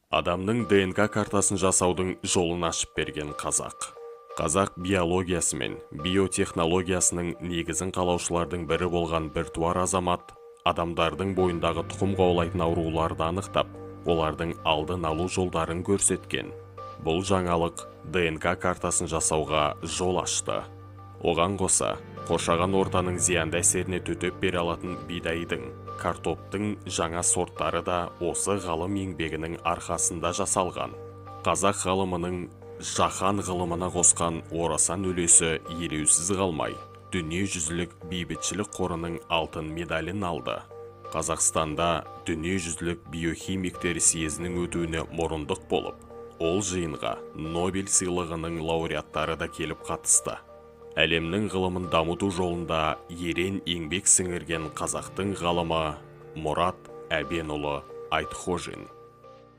Адамның ДНК картасын жасаудың жолын ашып берген қазақ. Қазақ биологиясы мен биотехнологиясының негізін қалаушылардың бірі болған біртуар азамат адамдардың бойындағы тұқым қуалайтын ауруларды анықтап, олардың алдын алу жолдарын көрсеткен. Бұл жаңалық ДНК картасын жасауға жол ашты. Оған қоса, қоршаған ортаның зиянды әсеріне төтеп бере алатын бидайдың, картоптың жаңа сорттары да осы ғалым еңбегінің арқасында жасалған. Қазақ ғалымының жаһан ғылымына қосқан орасан үлесі елеусіз қалмай, Дүниежүзілік бейбітшілік қорының алтын медалін алды. Қазақстанда Дүниежүзілік биохимиктер съезінің өтуіне мұрындық болып, ол жиынға Нобель сыйлығының лауреаттары да келіп қатысты. Әлемнің ғылымын дамыту жолында ерен еңбек сіңірген қазақтың ғалымы Мұрат Әбенұлы Айтхожин.